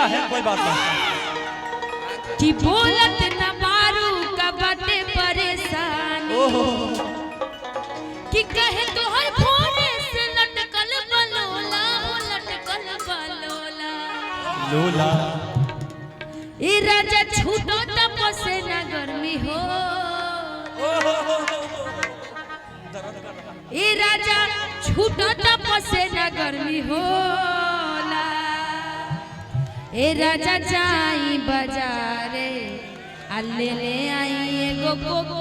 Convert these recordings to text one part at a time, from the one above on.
किया है, कोई बात नहीं। कि बोलत न मारू का बाटे परेशानी। ओहो। कि कहे तोहर फोने से लटकल बलोला, हो लटकल बलोला। लोला। ए राजा छूटो त पसेना गर्मी हो। ए राजा छूटो त पसेना गर्मी होला। ए राजा जाई बाजारे आ ले ले आई एगो कोको।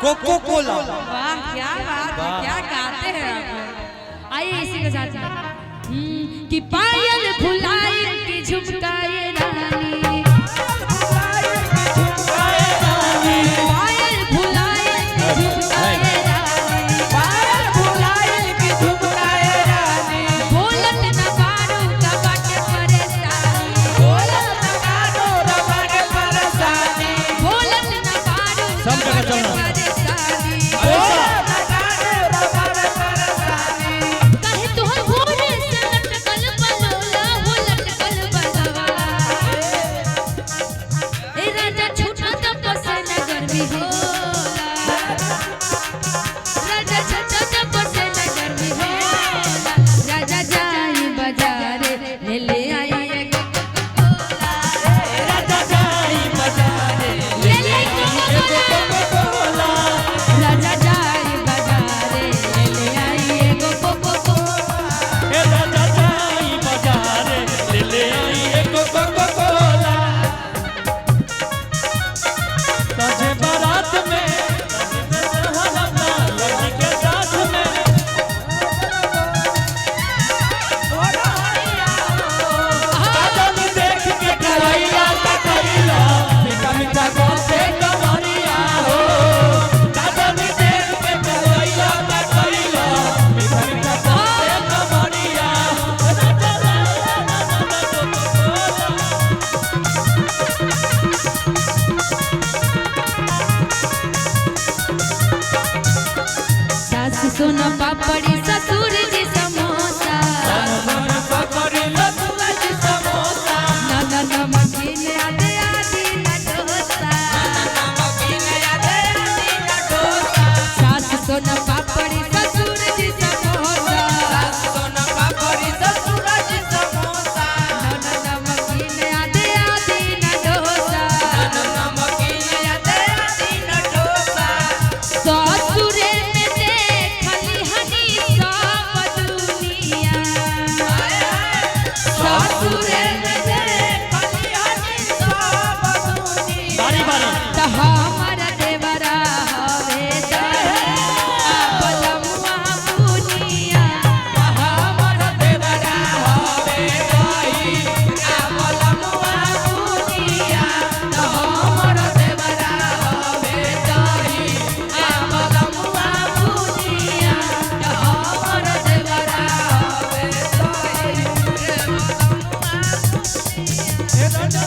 Coco Cola. वाह क्या बात है, क्या गाते हैं आप लोग। आइए इसी के साथ में कि पायल भुलाई की झुमकाए रानी, पायल भुलाई की झुमकाए रानी, पायल भुलाई की झुमकाए रानी, बोलत न बारू का बाटे परेशानी, बोलत न बारू का बाटे परेशानी, बोलत न बारू सब का जगह बाटे चलना। परेशानी, बोलत न बारू का बाटे परेशानी, कहे तोहर भोरे से लटकल बलोला, हो लटकल बलवा। ए राजा छूटा त पसेना गर्मी होला, राजा छूटा त पसेना गर्मी होला। राजा जाई बाजारे ले ले आई एगो कोका-कोला, राजा जाई बाजारे ले ले कोका-कोला। कोला। राजा जाई बाजारे ले ले आई एगो कोका-कोला। ए राजा जाई बाजारे ले ले आई एको कोको कोला। सजे बारात में लड़की के साथ में काजल देख के करैया तकैया, मीठा मीठा गपे कमरिया हो। काजल देख के करैया तकैया, मीठा मीठा गपे कमरिया हो। राजा राजा कोको कोला। सास सोना पापड़ी ससुर जी समोसा, पकड़ी लसुआ जी समोसा, नाना नमकीन आदि आदि न डोसा, नमकीन आदि आदि न डोसा, सास सोना पापड़ी ससुर जी समोसा, सास सोना पापड़ी ससुर जी समोसा, नाना नमकीन आदि आदि न डोसा, नमकीन आदि आदि न डोसा, ससुरे में देखली हनी सब दुनिया, ससुरे में देखली हनी सब दुनिया, बारी बारी। त हमर देवरा हवे दही आ बलमुआ बुनिया, हमर देवरा हवे दही आ बलमुआ बुनिया, हमर देवरा हवे दही आ बलमुआ बुनिया, हमर देवरा हवे दही ए राजा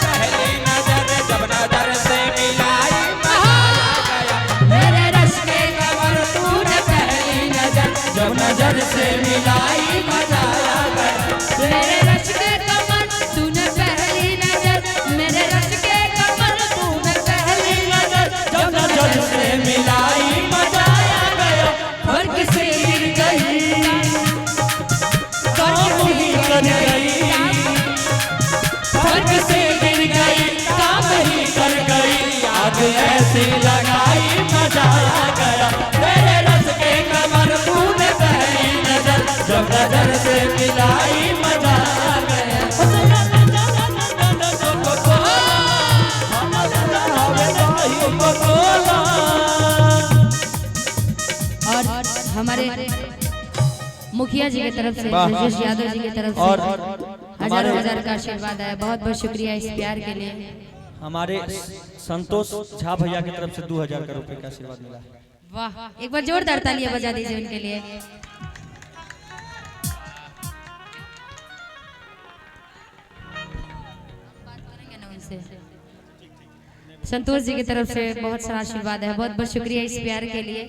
पहली नजर जब नजर से मिलाई मजा आ गया, मेरे रस के कमर तूने पहली नजर जब नजर से मिलाई मजा आ गया। मेरे रस के कमर तूने पहली नजर, मेरे रस के कमर तूने पहली नजर, जब नजर से मिलाई मजा आ गया। फर्क से गिर गई, काम ही कर गई, फर्क से गिर गई, काम ही कर गई। आग ऐसी लगाई मजा आ गया। मेरे रस के कमर तूने पहली नजर, जब नजर से मिलाई मजा आ गया। और हमारे मुखिया जी की तरफ से, वाह। ब्रजेश यादव जी की तरफ से और हजारों हमारे हजार का आशीर्वाद आया। बहुत बहुत शुक्रिया इस प्यार के लिए। हमारे संतोष झा भैया की तरफ से 2000 का रुपए का आशीर्वाद मिला है। वाह, एक बार जोरदार तालियां बजा दीजिए उनके लिए। बात करेंगे ना उनसे। संतोष जी की तरफ से बहुत सारा आशीर्वाद है, बहुत बहुत शुक्रिया इस प्यार के लिए।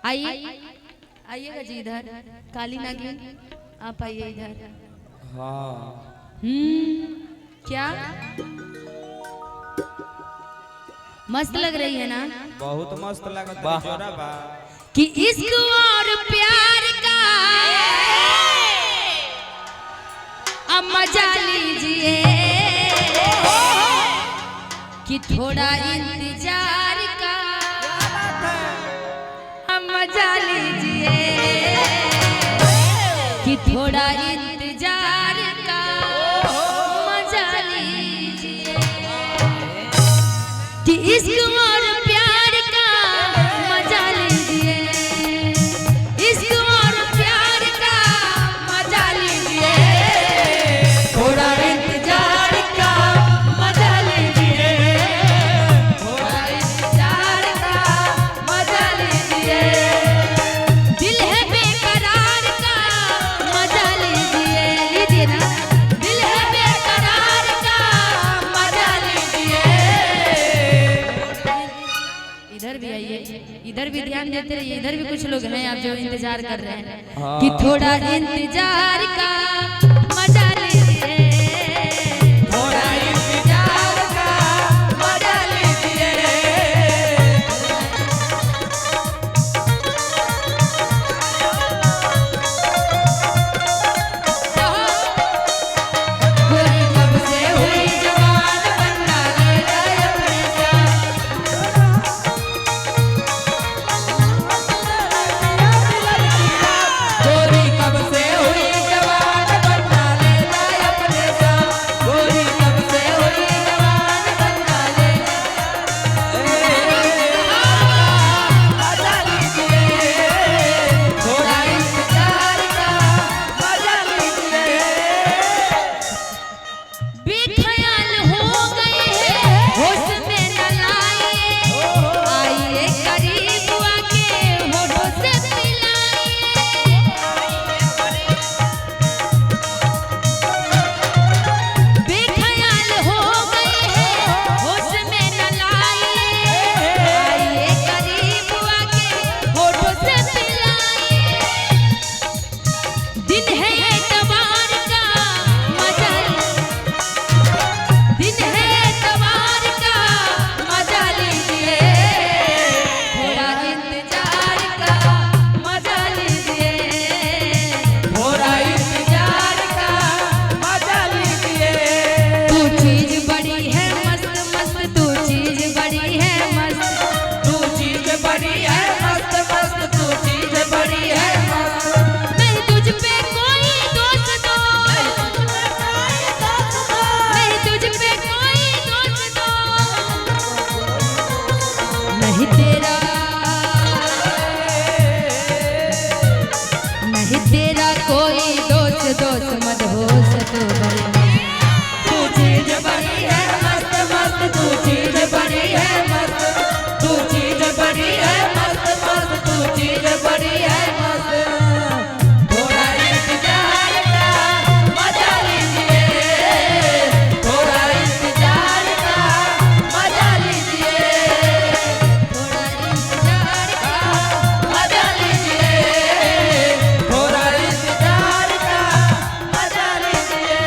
आइए आइएगा जी इधर, काली नागिन आप आइए इधर। हाँ क्या मस्त लग रही है ना? बहुत मस्त लगता है। कि इश्क और प्यार का अब मजा लीजिए, कि थोड़ा इंतजार का अब मजा लीजिए, कि थोड़ा इंतजार का मजा लीजिए, कि इश्क और प्यार का मजा लीजिए, इश्क और प्यार का मजा लीजिए, थोड़ा इंतजार का मजा लीजिए, थोड़ा इंतजार का मजा लीजिए, दिल है बेकरार का मजा लीजिए, लीजिए ना, दिल है बेकरार का मजा लीजिए। इधर भी आइए, इधर भी ध्यान देते रहिए, इधर भी कुछ लोग हैं आप जो इंतजार कर रहे हैं। हाँ। कि थोड़ा इंतजार का मजा लीजिए, थोड़ा इंतजार का मजा लीजिए। गोरी कब से हुई जवान बन्ना ले जाए अपने साथ। गोरी कब से हुई जवान बन्ना ले जाए अपने साथ। गोरी कब से हुई जवान बन्ना ले मजा लीजिए, थोड़ा इंतजार का मजा लीजिए। बेख्याल हो गए हैं होश में न लाए, आइए करीब आके होठों से मिलाए। बेख्याल हो गए हैं होश में न लाए, आइए करीब आके होठों से मिलाए। दिन है एतवार का मजा, दिन है एतवार का मजा लीजिए, थोड़ा इंतजार का मजा लीजिए, थोड़ा इंतजार का मजा लीजिए। तू चीज बड़ी है मस्त मस्त, तू चीज बड़ी है मस्त, तू चीज बड़ी है मस्त मस्त, तू चीज बड़ी है मस्त। नहीं तुझ पे कोई दोष दो, नहीं तुझ पे कोई दोष दो, नहीं तेरा, नहीं तेरा कोई दोष दोष मत हो तू बड़ी। तू चीज बड़ी है मस्त मस्त, तू चीज बड़ी है मस्त, तू चीज बड़ी है मस्त मस्त, तू चीज बड़ी है मस्त। थोड़ा इंतजार का मजा लीजिए, थोड़ा इंतजार का मजा लीजिए, थोड़ा इंतजार का मजा लीजिए, थोड़ा इंतजार का मजा लीजिए।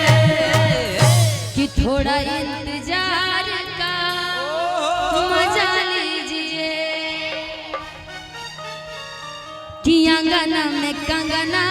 कि थोड़ा इंतजार का मजा लीजिए, कि अंगना में कंगना